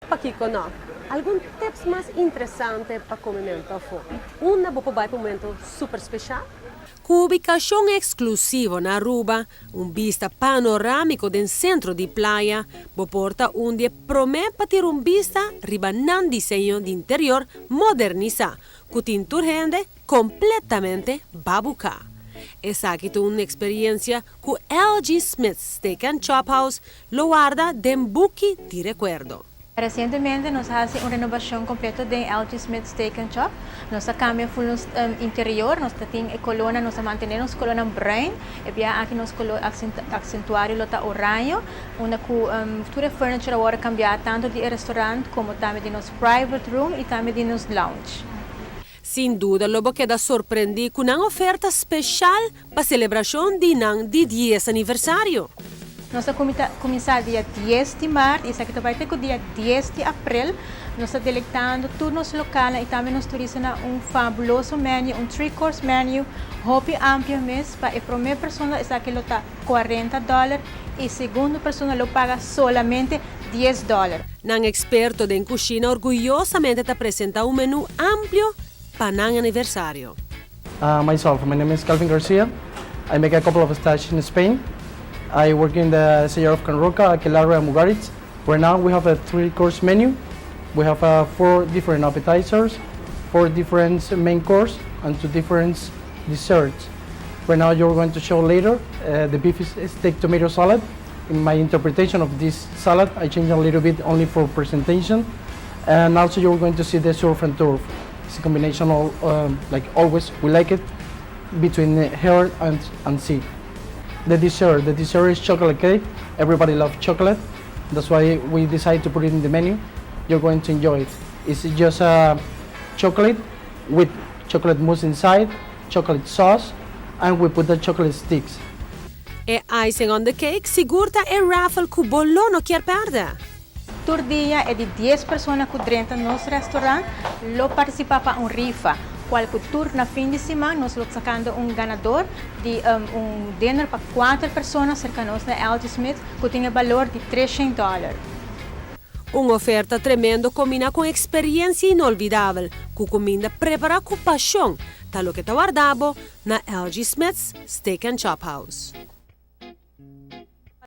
Pakico no? Algun tips mas interesante pa comemento afo. Unda bo por bay pa un momento super special? Cu ubicacion exclusivo na Aruba, un bista panoramico den centro di Playa, bo por ta un di e prome pa tira un bista riba nan diseño di interior modernisa, cu tin tur hende completamente babuca. Esaki ta un experiencia cu LG Smith Steak and Chop House lo warda den buki di recuerdo. Recientemente nos a haci un renovacion completo di LG Smith Steak and Chop. Nos a cambia full nos interior, nos tin e color, nos a mantene nos color bruin, y bia aki nos color accentua lo ta oranje, unda cu tur e furniture awor a cambia, tanto di restaurant como tambe di nos private room y tambe di nos lounge. Sin duda, lo bo keda sorprendi cu un oferta special pa celebracion di nan di 10 aniversario. Nos a cuminsa dia 10 di maart y esaki bay te dia 10 di april. Nos ta deleitando tur nos local y tambe nos turistanan un fabuloso menu, un three-course menu, hopi amplio mes. Pa e prome persona esaki lo ta $40 y segundo persona lo paga solamente $10. Nan experto den cushina orguyosamente ta presenta un menu amplio pa nan aniversario. Myself, my name is Calvin Garcia. I make a couple of stages in Spain. I work in the Cellar of Can Roca, Akelarre, and Mugaritz. Right now we have a three-course menu. We have four different appetizers, four different main course, and two different desserts. Right now you're going to show later the beef steak tomato salad. In my interpretation of this salad, I change a little bit only for presentation. And also you're going to see the surf and turf. It's a combination of, like always, we like it, between air and sea. The dessert is chocolate cake. Everybody loves chocolate. That's why we decided to put it in the menu. You're going to enjoy it. It's just a chocolate with chocolate mousse inside, chocolate sauce, and we put the chocolate sticks. E icing on the cake, sigur ta e raffle cu bo lo no kier perde. Tur dia e di 10 persona cu drenta nos restaurant lo participa pa un rifa. Cual tur na fin di siman nos lo sacando un ganador di un dinner pa cuater persona cerca nos na LG Smith cu tin balor di $300. Un oferta tremendo combina cu experiencia inolvidabel, cu cuminda prepara cu pasion, ta loke ta warda bo na LG Smith's Steak and Chop House.